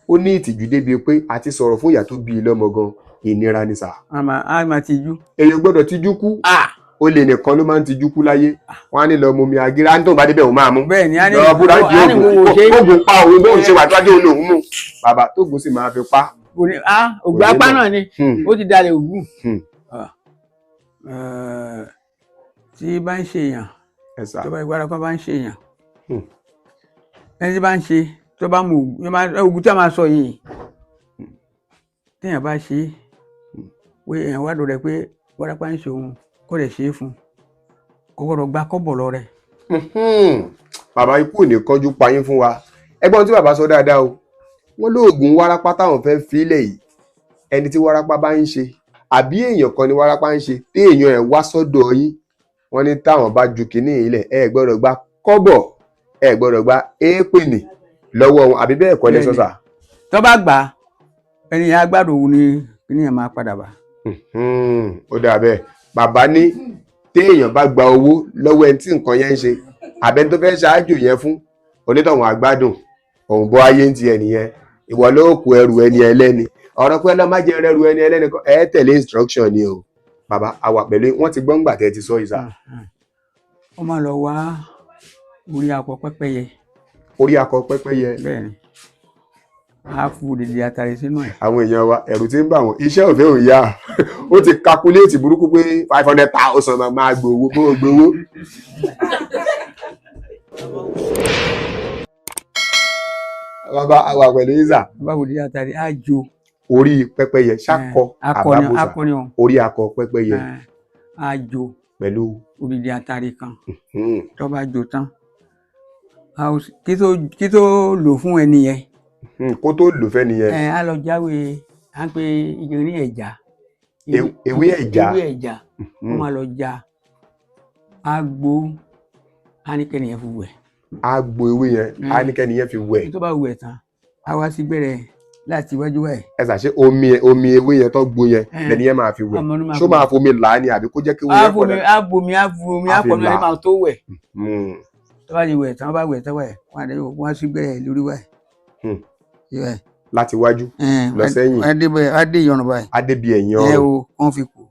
ó ní ìtìjú débi pé àti sọ̀rọ̀ fún ìyá tó bí i lọ́mọ gan ìnira ni sà. A máa tijú. Èèyàn gbọ́dọ̀ tijú kú. Olè nìkan ló máa ń tijú kú láyé. Wọn á ní lọ mú mi agírí, á ní tóun bá débẹ̀ òun máa mú. Bẹ́ẹ̀ ni, a ní Lọ búra di a ní oògùn wo ṣe. Oògùn pa òun, bóun ṣe wà tó wájú òun lòun mú. Bàbá, tóògùn sì máa fi pa. Kò ní a ògùn apá náà ni. Ó ti dalẹ̀ ògùn. Tí bá ń ṣe èèyàn, Ẹ sà. tó bá ìgbára kan bá ń ṣe èèyàn, ẹni tí bá ń ṣe, tó bá mu ògùn, ògùn tí a máa sọ yìí, téèyàn bá ṣe é, pé èèyàn wá dọ̀rẹ́ pé Wárápá ń ṣe òun kó lè ṣe é fún kó gbọ́dọ̀ gba kọ́bọ̀ lọ rẹ̀. Bàbá, ikú ò ní kánjú pa yín fún wa. Ẹgbọ́n tí bàbá sọ dáadáa o, wọ́n lóògùn wárápá táwọn fẹ́ filẹ̀ yìí, ẹni tí wárápá bá ń ṣe àbí èèyàn kan ni wárápá ń ṣe, tí èèyàn ẹ̀ wá sọ́dọ̀ yín, wọ́n ní táwọn bá ju kínní ilẹ̀, ẹ gbọ́dọ̀ gba kọ́bọ̀, ẹ gbọ́dọ̀ gba éèpìnì lọ́wọ́ wọn, àbí bẹ́ẹ̀ kọ́ lẹ sọ sà? Tó bá gbà á, ẹni yẹn agbádùn òun ni kínní yẹn máa padà bá. Ó dáa bẹ́ẹ̀. Bàbá ní téèyàn bá gba owó lọ́wọ́ ẹni tí nǹkan yẹn ń ṣe àbẹ́ni tó fẹ́ ṣáájú yẹn fún onítọ̀hún, àgbádùn òun bọ́ ayé ń tiẹ̀ nìyẹn. Ìwọ ló kó ẹrù ẹni ẹlẹ́ni. Ọ̀rọ̀ pé ọlọ́mọ jẹ́ ẹrù ẹni ẹlẹ́ni kọ́, ẹ tẹ̀lé instruction ni o. Bàbá àwà pẹ̀lú wọ́n ti gbọ́ ńgbà tẹ́ ti sọ ìsà. Ó máa lọ wá orí akọ pẹ́pẹ́yẹ. Orí akọ pẹ́pẹ́yẹ. Bẹ́ẹ̀ ni, a fún odidi atare sínú ẹ̀. Àwọn èèyàn wa, ẹ̀rù ti ń bà wọ́n. Iṣẹ́ òfin ò yá, ó ti calculate burúkú pé 500,000 máa gbowó bó gbowó. Bàbá àwà pẹ̀lú ìsà. Bá odidi atare á jo. Orí pẹ́pẹ́yẹ ṣakọ àbábọ́sà? Akọni o. Orí akọ pẹ́pẹ́yẹ. Á jo pẹ̀lú odidi atare kan. Tó bá jo tán, kí tó lò fún ẹni yẹn. Kó tó lò fẹ́ nìyẹn. Ẹ á lọ jáwé, à ń pe igi ní ẹ̀já. Ewé ẹ̀já. Ewé ẹ̀já, wọ́n máa lọ já, á gbó, á ní kẹ́niyẹn fi wẹ̀. Á gbó ewé yẹn, á ní kẹ́niyẹn fi wẹ̀. Tó bá wẹ̀ tán, á wá sí gbẹ̀rẹ̀ láti iwájú wẹ̀. Ẹ ṣàṣe omi ewé yẹn tó gbó yẹn lẹ́niyẹn máa fi wẹ̀? Ṣó máa fomi là á ni àbí kó jẹ́ kí ewé yẹn pọ̀ dẹ́? Á bomi, á bomi, á pọ̀ náà máa tó wẹ̀. Tó bá ti wẹ̀ tán, bá wẹ̀ tán wẹ̀, wọ́n á sí gbẹ̀rẹ̀ lórí wẹ̀. Láti wájú lọ sẹ́yìn. Adé ìyọnu báyìí. Adé bí ẹ̀yìn ọrùn. Ẹ o, wọ́n fi kù,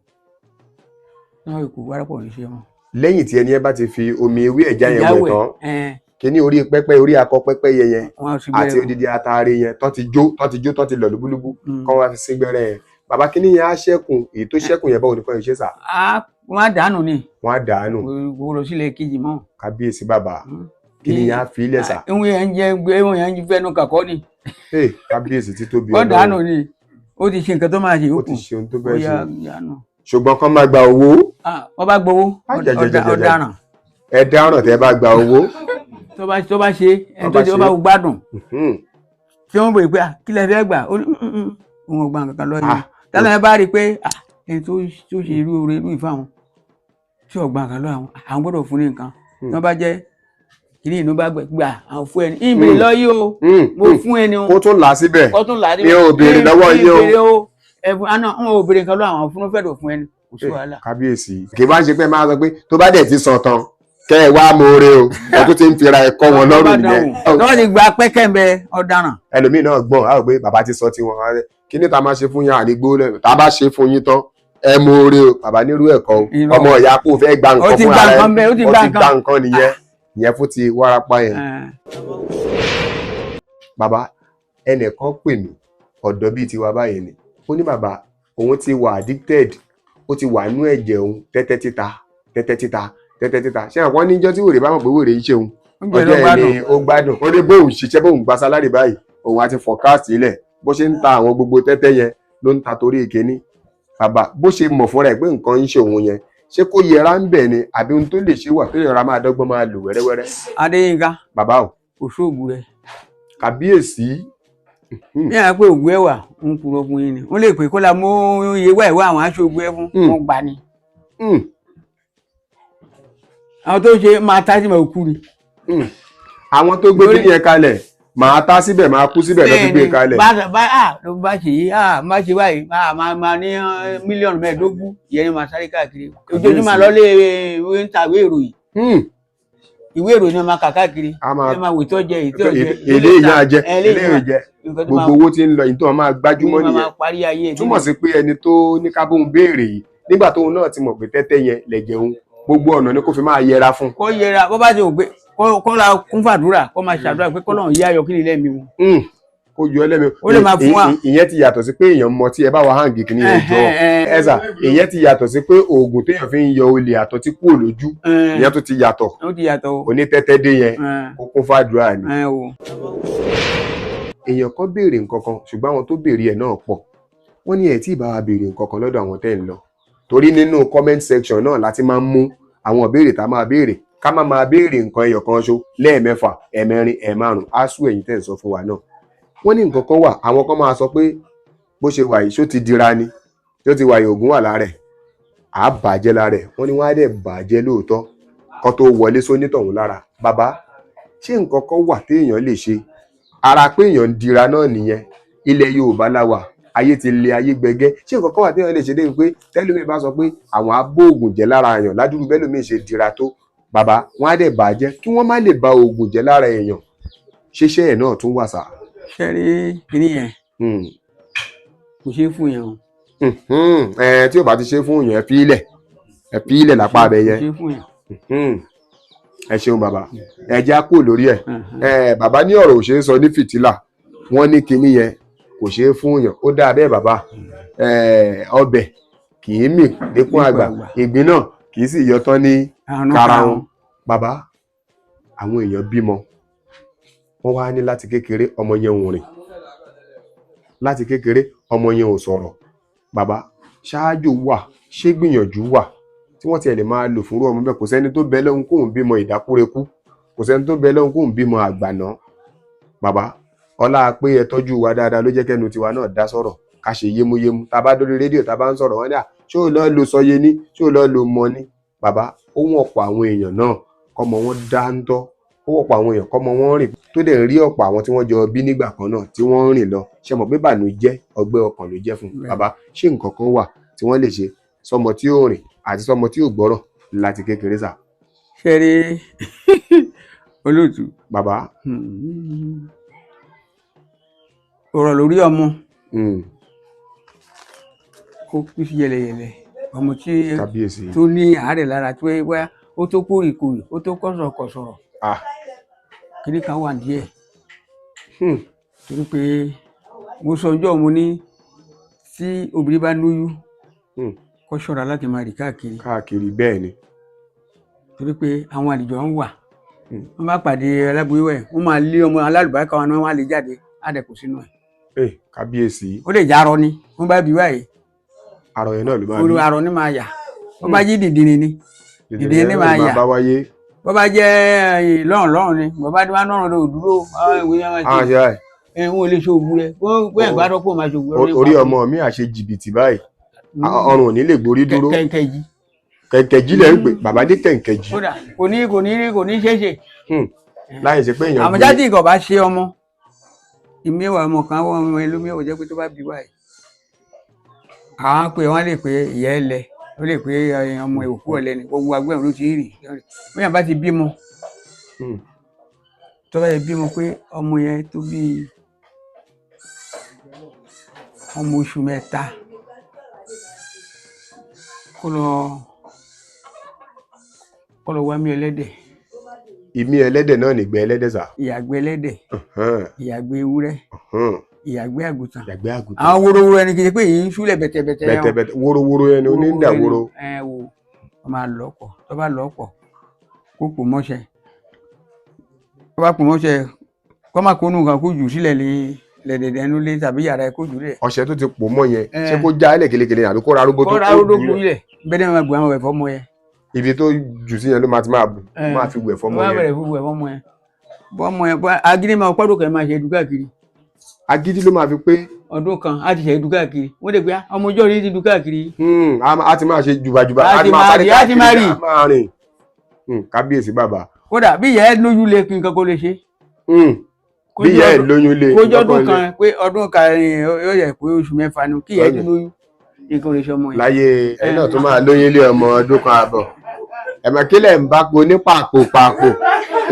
wọ́n fi kù, wárápọ̀ ní ṣe mọ́. Lẹ́yìn tí ẹni yẹn bá ti fi omi ewé ẹ̀já yẹn wẹ̀ tán, kíní orí pẹ́pẹ́, orí akọ pẹ́pẹ́ yẹn àti odidi ataare yẹn tó ti jó, tó ti jó, tó ti lọ̀ lúbúlúbú, kọ́ wá fi sí gbẹ́rẹ́ yẹn. Bàbá, kíní yẹn á ṣẹ́kùn, èyí tó ṣẹ́kùn yẹn, báwo ni kò ṣe sà? Wọ́n á dànù ni. Wọ́n á dànù. Kò lọ sílẹ̀ kejì mọ́. Kábíyèsí bàbá, kíní yẹn á fi ilẹ̀ sà? Ìwọ̀n yẹn ń jẹ, ìwọ̀n yẹn ń fẹ́nu kàkọ́ ni. Kábíyèsí, títóbi. Ọlọ́run. Ó dànù ni, ó ti ṣe nǹkan tó máa ṣe. Ó ti ṣe ohun tó fẹ́ ṣe, ṣùgbọ́n kán máa gba owó. Wọ́n bá gbowó, ọ̀daràn. Ẹ dáràn tẹ́ bá gba owó. Tó bá ṣe ẹni tó ṣe, ó bá gbádùn tí wọ́n bèèrè pé kí lẹ fẹ́ gbà, ó ní òun ò gba nǹkan kan lọ́yìn tálẹ̀. Ẹ bá rí i pé ẹni tó ṣe irú oore irú ìfáwọn tí ò gba nǹkan lọ́wọ́ àwọn, àwọn gbọ́dọ̀ fún ní nǹkan tí wọ́n bá jẹ́ kìíní inú bá gbà àwọn fún ẹni ìbèrè lọ́yìí o, mo fún ẹni o. Kó tún là á síbẹ̀. Kó tún là á síbẹ̀. Mi ò béèrè lọ́wọ́ yín o. Ẹ̀fún àná n ò béèrè nǹkan lọ́wọ́ àwọn, fún fẹ́ẹ́ fún ẹni, kò sí wàhálà. Kábíyèsí, kì í bá ń ṣe pé máa sọ pé tó bá dẹ̀ ti sàn tán, kẹ́ ẹ wá moore o, ẹ tó ti ń fira ẹ̀kọ́ wọn lọ́rùn nìyẹn. Tọ́wọ́ ti gba pẹ́kẹ́ ń bẹ, ọ̀daràn. Ẹlòmíì náà gbọ́n á rò pé bàbá ti sọ tiwọn, kí ni ta máa ṣe fún yín, ànígbó lẹ́nu tá a bá ṣe fún yín tán, ẹ moore o. Bàbá nírú ẹ̀kọ́ o, ọmọ ìyá kò fẹ́ gba nǹkan fún ara ẹ, ó ti gba nǹkan nìyẹn. Ìyẹn fún ti wárápá yẹn. Bàbá, ẹnìkan pè mí, ọ̀dọ́ bíi tiwa báyìí ni. Ó ní bàbá, òun ti wà addicted, ó ti wà nú ẹ̀jẹ̀ òun, tẹ́tẹ́ títa, tẹ́tẹ́ títa, tẹ́tẹ́ títa. Ṣé àwọn níjọ́ tí wèrè bá mọ̀ pé wèrè ń ṣe òun, ọjọ́ ẹ̀ ni ó gbádùn. Ó ní bóun ṣiṣẹ́, bóun gba sálárì báyìí, òun á ti forecast ilẹ̀ bó ṣe ń ta àwọn gbogbo tẹ́tẹ́ yẹn ló ń ta torí ìkíní. Bàbá, bó ṣe mọ̀ fúnra ẹ̀ pé nǹkan ń ṣe òun yẹn, ṣé kó yẹra ń bẹ̀ ni àbí ohun tó lè ṣe wà tó yẹra máa dọ́gbọ́n máa lò wẹ́rẹ́wẹ́rẹ́? Adéyínká. Bàbá o. Kò sóògùn rẹ. Kàbíyèsí. Ní àwọn pé ògùn ẹwà ń kúrò fún yín ni wọ́n lè pè kó la mú iye wá ìwé àwọn aṣọ ògùn ẹ fún wọn gbà ni. Àwọn tó ṣe máa tá sí máa kú ni. Àwọn tó gbé kíní yẹn kalẹ̀, máa tá síbẹ̀, máa kú síbẹ̀ lọ́ fi gbé kalẹ̀. Ló bá ṣe yìí, má ṣe báyìí, máa ní 15 mílíọ̀nù ìyẹn ni máa sáré káàkiri ojoojúmọ́ lọ́lé ìwé ń ta ìwé ìròyìn, ìwé ìròyìn náà máa kà káàkiri, ẹ máa wò ìtọ́jẹ ìtọ́jẹ. Eléyìí náà jẹ, eléyìí jẹ, gbogbo owó tí ń lọ yìí tó máa gbájúmọ́ nìyẹn. Túmọ̀ sí pé ẹni tó ní ká bóun béèrè yìí, nígbà tóun náà ti mọ̀ pé tẹ́tẹ́ yẹn lẹ̀jẹ̀ òun, gbogbo ọ̀nà ni kó fi máa yẹra fún. Kó yẹra, bó bá ti wò pé kó ra kún fàdúrà, kó máa ṣàdúrà pé kó lọ́run yá ayọ̀ kí ni lẹ́mi wọn. Kó yọ ẹlẹ́mi. Ó lè máa fún wa. Ìyẹn ti yàtọ̀ sí pé èèyàn mọ tí ẹ bá wa hàǹgì kìíní yẹn jọ ẹ̀sà. Ìyẹn ti yàtọ̀ sí pé oògùn téèyàn fi ń yọ olè àtọ̀ tí kúrò lójú, ìyẹn tó ti yàtọ̀. Ó ti yàtọ̀. Onítẹ́tẹ́ dé yẹn, kó kún fàdúrà ni. Èèyàn kan béèrè nǹkan kan, ṣùgbọ́n àwọn tó béèrè ẹ̀ náà pọ̀. Wọ́n ní ẹ̀ tí ì bá wa béèrè nǹkan kan lọ́dọ̀ àwọn tẹ́ ń lọ. Torí nínú comment section náà láti máa ń mú àwọn ìbéèrè tá a máa béèrè, ká má máa béèrè nǹkan ẹyọ kan ṣo lẹ́ẹ̀mẹ́fà, ẹ̀mẹrin, ẹ̀márùn, á sú ẹ̀yin tẹ̀ ń sọ fún wa náà. Wọ́n ní nǹkan kan wà, àwọn kan máa sọ pé bó ṣe wà yìí, ṣó ti dira ni, ṣó ti wà yìí, ògùn wà lára ẹ̀, à bàjẹ́ lára ẹ̀. Wọ́n ní wọ́n á dẹ̀ bàjẹ́ lóòótọ́ kó tó wọlé sónítọ̀hún lára. Bàbá, ṣé nǹkan kan wà téèyàn lè ṣe? Ara pé èèyàn ń dira náà nìyẹn. Ilẹ̀ Yorùbá la wà, ayé ti le, ayé gbẹgẹ́. Ṣé nǹkan kan wà téèyàn lè ṣe débi pé tẹ́lómi bá sọ pé àwọn abóògùn jẹ́ lára èèyàn ládùúgbò bẹ́lómi ṣe dira tó, bàbá, wọ́n á dẹ̀ bàjẹ́ kí wọ́n má lè ba òògùn jẹ́ lára èèyàn? Ṣeṣẹ́ ẹ̀ náà tún wà sá? Ṣe rí kíní yẹn, kò ṣeé fún yẹn o. Ẹ tí ò bá ti ṣe fún yẹn, ẹ fi ilẹ̀, ẹ fi ilẹ̀ lápá abẹ yẹn. Kò ṣeé fún yẹn. Ẹ ṣeun bàbá, ẹ já kúrò lórí ẹ. Ẹ bàbá ní ọ̀rọ̀ ò ṣeé sọ ní fìtílà, wọ́n ní kinní yẹn kò ṣeé fún yàn. Ó dáa bẹ́ẹ̀ bàbá. Ọbẹ̀ kì í mì níkún àgbà, ìgbín náà kì í sì yọ tán ní karahun. Bàbá, àwọn èèyàn bímọ, wọ́n wá ní láti kékeré ọmọ yẹn ò rìn, láti kékeré ọmọ yẹn ò sọ̀rọ̀. Bàbá, ṣáájú wà, ṣé gbìyànjú wà tí wọ́n tiẹ̀ lè máa lò fúnrú ọmọ bẹ́ẹ̀? Kò sẹ́ni tó bẹ lọ́hùn kóun bímọ ìdákúrekú, kò sẹ́ni tó bẹ lọ́hùn kóun bímọ àgbàná. Bàbá, ọlá pé ẹ tọ́jú wa dáadáa ló jẹ́ kẹ́nu tiwa náà dá sọ̀rọ̀, ká ṣe yémúyémú. Tá a bá dórí rédíò, tá a bá ń sọ̀rọ̀, wọ́n ní à ṣé ò lọ́ọ́ lo sọye ní, ṣé ò lọ́ọ́ lo mọ ní. Bàbá, ó wọ́n ọ̀pọ̀ àwọn èèyàn náà kọ́mọ wọn dáńtọ́, ó wọ́pọ̀ àwọn èèyàn kọ́mọ wọn rìn, tó dẹ̀ ń rí ọ̀pọ̀ àwọn tí wọ́n jọ bí nígbà kan náà tí wọ́n ń rìn lọ. Ṣe mọ̀ pé bànújẹ́ ọgbẹ́ ọkàn ló jẹ́ fún un? Bàbá, ṣé nǹkan kan wà tí wọ́n lè ṣe sọmọ tí ò rìn àti sọmọ tí ò gbọ́rọ̀ láti kékeré sà? Ṣe rí olóòtú. Bàbá. Ọ̀rọ̀ lórí ọmọ ó kú sí yẹlẹyẹlẹ. Ọmọ tí tó ní àárẹ̀ lára, tó wá ó tó kórìkòrì, ó tó kọ̀sọ̀kọ̀sọ̀rọ̀, kíní kan wà díẹ̀. Torí pé mo sọ ọjọ́ mo ní tí obìnrin bá lóyún, kó ṣọ́ra láti máa rìn káàkiri. Káàkiri, bẹ́ẹ̀ ni. Torí pé àwọn àlejò ń wà, wọ́n bá pàdé aláboyún ẹ̀, wọ́n máa lé ọmọ alálùbáríkà wọn, wọ́n á lè jáde, á dẹ̀ kó sínú ẹ̀. Kábíyèsí. Ó lè járọ ni wọ́n bá bí wáyé. Arọ yẹn náà ló máa bí. Arọ ni máa yà. Wọ́n bá jí dìdìrín ni, dìdìrín ni máa yà. Bó bá jẹ́ lọ́rùn lọ́rùn ni, bó bá wá lọ́rùn lọ́rùn dúró, wọn ò lè ṣe òwú rẹ, wọ́n ẹ̀gbá rọ́pò máa ṣe òwú rẹ. Orí ọmọ mi àṣe jìbìtì báyìí, ọrùn ò ní lè gborí dúró. Kẹ̀kẹ́jì. Kẹ̀kẹ́jì lẹ̀ ń pè, bàbá ní kẹ̀kẹ́jì. Kódà kò ní kò ní kò ní ṣeéṣe. Láyé ṣe pé èèyàn. Àmọ́ jáde ìkọ̀ bá ṣe ọmọ ìmíwà, ọmọ kan wọ́n ọmọ ẹlòmíwà jẹ́ pé tó bá bí wáyé, àwọn pé wọ́n lè pé ìyá ẹ lẹ, ó lè pé ọmọ òkú ọ̀lẹ ni, gbogbo agbẹ́rún ló ti rí. Bóyá bá ti bímọ, tó bá yẹ bímọ pé ọmọ yẹn tó bí ọmọ oṣù 3, kó lọ wá mí ẹlẹ́dẹ̀. Ìmí ẹlẹ́dẹ̀ náà nìgbẹ́ ẹlẹ́dẹ̀ sà. Ìyàgbẹ́ ẹlẹ́dẹ̀, ìyàgbẹ́ ewúrẹ́, ìyàgbẹ́ àgùntàn. Ìyàgbẹ́ àgùntàn. Àwọn worowóró ẹni kì í ṣe pé èyí ń ṣúlẹ̀ bẹ̀tẹ̀bẹ̀tẹ̀. Bẹ̀tẹ̀bẹ̀tẹ̀ worowóró ẹni onídàwóró. Ẹ wo, wọ́n máa lọ́ pọ̀, tó bá lọ́ pọ̀ kó pò mọ́ṣẹ́, tó bá pò mọ́ṣẹ́ kó má kónú nǹkan, kó jù sílẹ̀ lé lẹ̀dẹ̀dẹ̀ ẹnu lé tàbí yàrá ẹ, kó jù lẹ̀. Ọṣẹ tó ti pò mọ́ yẹn, ṣé kó já ẹlẹ̀ kelekele àbí kó ra arúgbó tó kó ra arúgbó lẹ̀ bẹ́ẹ̀ ni wọ́n máa bu àwọn ẹ̀fọ́ mọ́ yẹn. Ibi tó jù sí yẹn ló máa ti máa bù, máa fi wẹ̀ fọ́mọ yẹn. Wọ́n bẹ̀rẹ̀ fún wẹ̀ fọ́mọ yẹn. Bọ́mọ yẹn agídí máa pọ́dún kan máa ṣe dúkà kiri. Agídí ló máa fi pé. Ọdún kan á ti ṣe dúkà kiri, wọ́n lè pe ọmọ ọjọ́ rí ti dúkà kiri. A ti máa ṣe jùbàjùbà, a ti máa sáré káàkiri, a máa rìn. Kábíyèsí bàbá. Kódà bí ìyá ẹ lóyún lé kí nǹkan kó lè ṣe. Bí ìyá ẹ lóyún lé. Kójọ́ ọdún kan pé ọdún kan yóò yẹ pé oṣù 6 ni kí ìyá ẹ lóyún, nǹkan lè ṣe ọmọ yẹn. Láyé ẹ náà tó máa lóyún lé ọmọ ọdún kan àbọ̀. Ẹ̀mọ̀ kílẹ̀ ń bá po ní pàpò pàpò,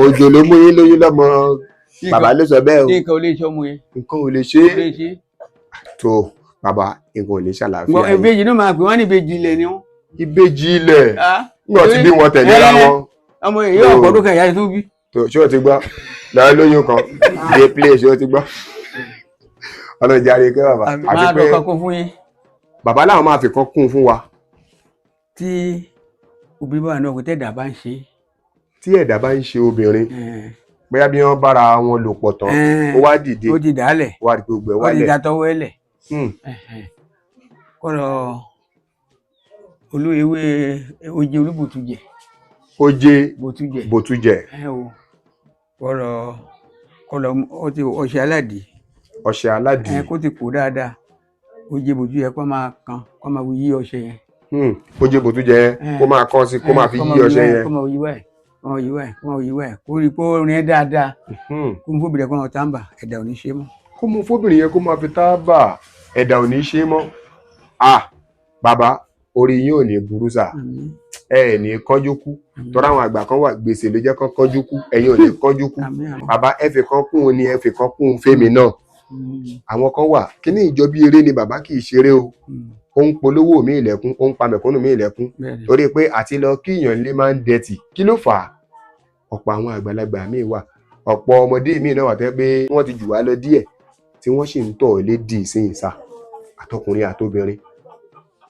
òjò ló mú yín lóyún lọ́mọ. Bàbá ló sọ bẹ́ẹ̀ o. Nǹkan ò lè ṣe ọmọ yẹn. Nǹkan ò lè ṣe é. Tó bàbá, nǹkan ò lè ṣàlàáfíà yìí. Ìbejì ló máa pè wọ́n ní ìbejì ilẹ̀ ni wọ́n. Ìbejì ilẹ̀ nígbà tí bí wọn tẹ̀léra wọn. Ọmọ yìí yóò ọ̀pọ̀ ọdún kan ìyá yẹn tó bí. Tó ṣé o ti gbọ́? Lọ́ọ́ lóyún kan dé play, ṣé o ti gbọ́? Ọlọ́run jàre kí bàbá. Máa lọ kankan fún yín. Bàbá làwọn máa fi kan kún fún wa. Tí obìnrin bá wà náà kò tẹ́ ẹ̀dá bá ń ṣe. Tí ẹ̀dá bá ń ṣe obìnrin, bóyá bí wọ́n bára wọn lò pọ̀ tán, ó wá dìde, ó ti dàálẹ̀, ó wá di gbogbo ẹ̀ wálẹ̀, ó ti dàtọwọ́ ẹ̀lẹ̀. Kó lọ Olú ewé oje olúbùtújẹ. Oje bòtújẹ. Bòtújẹ. Ẹ o, kọlọ kọlọ, ó ti ọṣẹ aládìí. Ọṣẹ aládìí. Ẹ kó ti kó dáadáa, oje bòtújẹ kó máa kan, kó máa yí ọṣẹ yẹn. Oje bòtújẹ yẹn kó máa kán sí, kó máa fi yí ọṣẹ yẹn. Kó máa yí wáyé, kó máa yí wáyé, kó máa yí wáyé, kó rí kó rin ẹ dáadáa. Kó mú fóbìnrin kó máa tàǹbà, ẹ̀dà ò ní ṣe mọ́. Kó mú fóbìnrin yẹn kó máa fi tábà, ẹ̀dà ò ní ṣe mọ́. Ah bàbá, orí yín ò ní burú sà, ẹ ẹ̀ ní kánjú kú, tọ́ra àwọn àgbà kan wà gbèsè ló jẹ́ kán kánjú kú, ẹ̀yin ò ní kánjú kú. Bàbá, ẹ fi kan kún un ni, ẹ fi kan kún un fẹ́mi náà. Àwọn kan wà kíní ìjọ bí eré ni bàbá, kì í ṣeré o. Ó ń polówó mi ìlẹ̀kùn, ó ń pa mẹ̀kúnnù mi ìlẹ̀kùn, torí pé àti lọ kíyàn lé máa ń dẹ̀tì. Kí ló fà á? Ọ̀pọ̀ àwọn àgbàlagbà míì wà, ọ̀pọ̀ ọmọdé míì náà wà tẹ́ pé wọ́n ti jù wá lọ díẹ̀ tí wọ́n sì ń tọ̀ lé dì sí ìsà, àtọkùnrin àtobìnrin.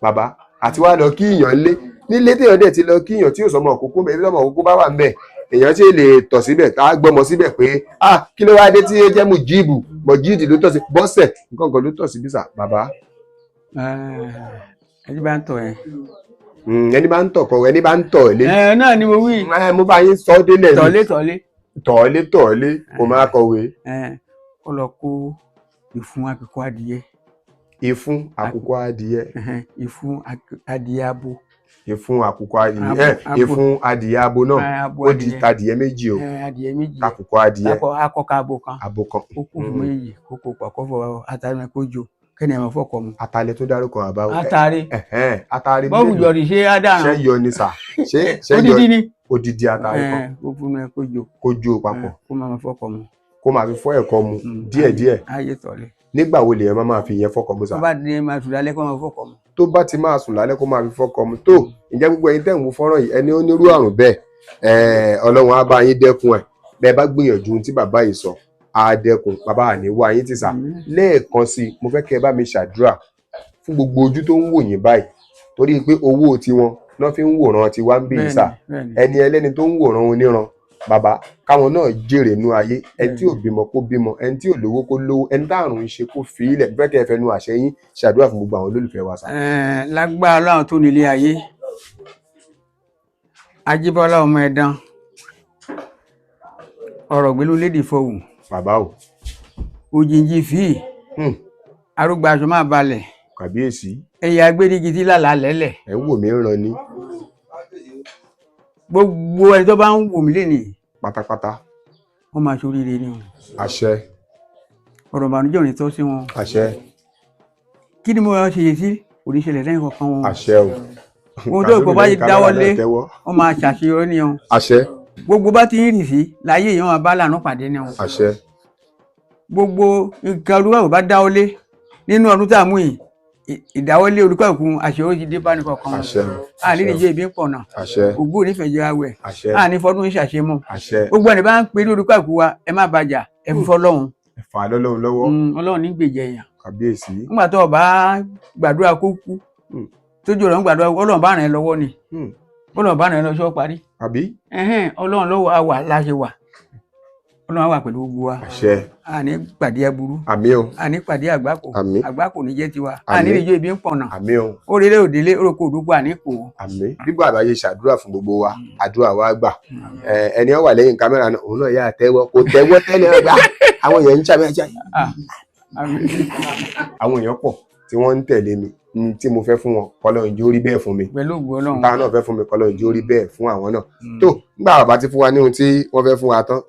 Bàbá, àti wá lọ kíyàn lé nílé téèyàn dẹ̀ ti lọ kíyàn tí yóò sọmọ òkókó bẹ́ẹ̀, sọmọ òkókó bá wà ń bẹ̀, èèyàn sì lè tọ̀ síbẹ̀, tá a gbọ́mọ síbẹ̀ pé ah kí ló wáá dé tí ó jẹ́ mùjíìbù mọ̀jíìdì ló tọ̀ sí bọ́sẹ̀ nǹkan kan ló tọ̀ sí bísà bàbá. Ẹni bá ń tọ̀ ẹ. Ẹni bá ń tọ̀ kọ, ẹni bá ń tọ̀ lé. Ẹ náà ni mo wí. Mo bá yín sọ délẹ̀ ni. Tọ̀lé tọ̀lé. Tọ̀lé tọ̀lé kò máa kọ̀wé. Kó lọ kó ìfun àkùkọ adìyẹ. Ìfun àkùkọ adìyẹ. Ìfun adìyẹ abo. Ìfun àkùkọ adìyẹ, ìfun adìyẹ abo náà, ó di adìyẹ méjì o. Adìyẹ méjì. Àkùkọ adìyẹ. Akọkọ abo kan. Abo kan. Ó kù fún méjì, kókó pàkọ́fọ̀ atari kó jo, kẹ́ni ẹ̀ máa fọ́kọ mu. Atalẹ̀ tó dárúkọ àbá o. Atare. Atare. Bọ́ọ̀bù jọ̀rì ṣé á dàrán. Ṣé yọ ni sà? Ṣé yọ odidi ni. Odidi atare kan. Kó fún ẹ kó jo. Kó jo papọ̀. Kó máa fọ́kọ mu. Kó máa fi fọ́ ẹ̀kọ mu díẹ̀díẹ̀. Ayé tọ̀lé. Nígbà wo lèèyàn máa fi ìyẹn fọ́kọ mu sà? Tó bá di máa sùn lálẹ́ kó máa fọ́kọ mu. Tó bá ti máa sùn lálẹ́ kó máa fi fọ́kọ mu. Tó ǹjẹ́ gbogbo ẹ̀yin tẹ́ ń wo fọ́nrán yìí, ẹni ó nírú àrùn bẹ́ẹ̀, Ọlọ́run á bá yín dẹ́kun ẹ̀. Bẹ́ẹ̀ bá gbìyànjú ohun tí bàbá yìí sọ, á dẹ́kun. Bàbá àní wá yín ti sà. Lẹ́ẹ̀kan sí i, mo fẹ́ kẹ́ ẹ bá mi ṣàdúrà fún gbogbo ojú tó ń wò yín báyìí, torí pé owó tiwọn náà fi ń wòran tiwa ń bí yìí sà. Ẹni ẹlẹ́ni tó ń wòran oníran, bàbá, káwọn náà jèrè nú ayé. Ẹni tí ò bímọ kó bímọ, ẹni tí ò lówó kó lówó, ẹni táàrùn ń ṣe kó fi ilẹ̀. Fẹ́ kẹ́ ẹ fẹnu àṣẹ yín ṣàdúrà fún gbogbo àwọn olólùfẹ́ wa sà. Lágbára Ọlọ́run tó nílé ayé, Ajíbọ́lá ọmọ ẹ̀dán, ọ̀rọ̀ gbélú lédè fọwù. Bàbá o. Òjìji fìí. Arúgbó aṣọ máa balẹ̀. Kàbíyèsí. Ẹ̀yà agbẹ́dígi tí lálàá lẹ́lẹ̀. Ẹ̀ ń wò mí ràn ni. Gbogbo ẹni tó bá ń wò mí lénìí. Pátápátá. Wọ́n máa ṣoríire ni o. Àṣẹ. Ọ̀rọ̀ ìbànújẹ́ ò ní tọ́ sí wọn. Àṣẹ. Kí ni mo ṣe yìí sí oníṣẹ̀lẹ̀ lẹ́yìn kankan wọn. Àṣẹ o. Ohun tó ìkọ̀ bá dáwọ́ lé, wọ́n máa ṣàṣeyọrí ni o. Àṣẹ. Gbogbo bá ti ń rìn sí láyé yìí, wọ́n máa bá lànà pàdé ni o. Àṣẹ. Gbogbo nǹkan olúkàlùkù bá dáwọ́ lé nínú ọdún tá a mú yìí, ìdáwọ́lé olúkàlùkù àṣeyọrí ti dé bá ní kankan wọn. Àṣẹ. Àní lè jẹ́ ibi ń pọ̀nà. Àṣẹ. Ògbó onífẹ̀jẹ̀ awẹ̀. Àṣẹ. Àní fọdún ń ṣàṣemọ́. Àṣẹ. Gbogbo ẹni bá ń pe olúkàlùkù wa, ẹ má bàjá, ẹ fi fọlọ́hun. Ẹ fà á lọ́lọ́run lọ́wọ́. Ọlọ́run ní gbèjẹ èèyàn. Kàbíyèsí. Nígbà tó o bá gbàdúrà kó kú, tójú ọ̀rọ̀ ń gbàdúrà, Ọlọ́run bá ràn ẹ́ lọ́wọ́ ni. Ọlọ́run bá ràn ẹ́ lọ́wọ́ parí. Àbí? Ọlọ́run lọ́wọ́ àwà láṣẹ wà. Ọlọ́run á wà pẹ̀lú gbogbo wa. Àṣẹ. Àní pàdé aburú. Àmín o. Àní pàdé àgbákò. Àmín. Àgbákò ní jẹ́ tiwa. Àní lè jẹ́ ibi ń pọ̀nà. Àmín o. Ó relé òdélé, orúkọ òdúgbò àní kò. Àmín. Bí bàbá ṣe ṣàdúrà fún gbogbo wa, àdúrà wa gbà. Ẹni ó wà lẹ́yìn kámẹ́rà náà, òun náà yà tẹ́wọ́, kò tẹ́wọ́ tẹ́lẹ̀ ọgbà. Àwọn èèyàn ń ṣàmì àṣà. Àwọn èèyàn pọ̀ tí wọ́n ń tẹ̀lé mi, tí mo fẹ́ fún wọn, k'Ọlọ́run jẹ́ ó rí bẹ́ẹ̀ fún mi. Pẹ̀lú ògo Ọlọ́run. Táwọn náà fẹ́ fún mi, k'Ọlọ́run jẹ́ ó rí bẹ́ẹ̀ fún àwọn náà. Tó, nígbà bàbá ti fún wa ní ohun tí wọ́n fẹ́ fún wa tán,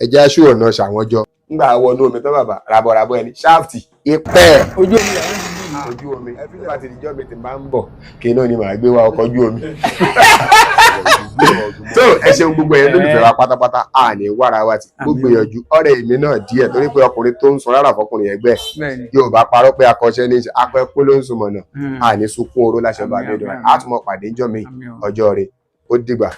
ẹ jẹ́ aṣọ ọ̀nà ṣàwọn jọ. Nígbà wọnú omi tán bàbá, rabọ̀rabọ̀ ẹni, ṣáàfì, ipẹ́. Ojú omi làwọn ti bí. Ojú omi. Tó bá ti di ijọ́ mi tí n bá ń bọ̀, kí náà ni màá gbé wá ọkọ̀ ojú omi. Tó ẹ ṣeun gbogbo ẹ̀yin lólùfẹ́ wa pátápátá, a ní wàrà wa ti. Mo gbìyànjú ọ̀rẹ́ èmi náà díẹ̀ torí pé ọkùnrin tó ń sun rárá fọkùnrin ẹgbẹ́ yóò bá parọ́ pé akọ́ṣẹ́ ní akọ́ẹ́kún ló ń sun mọ̀nà, a ní sunkún oró láṣẹ bàbá mi dùn. A tún mọ pàdé ńjọ́ mi, ọjọ́ rẹ̀ ó dìgbà.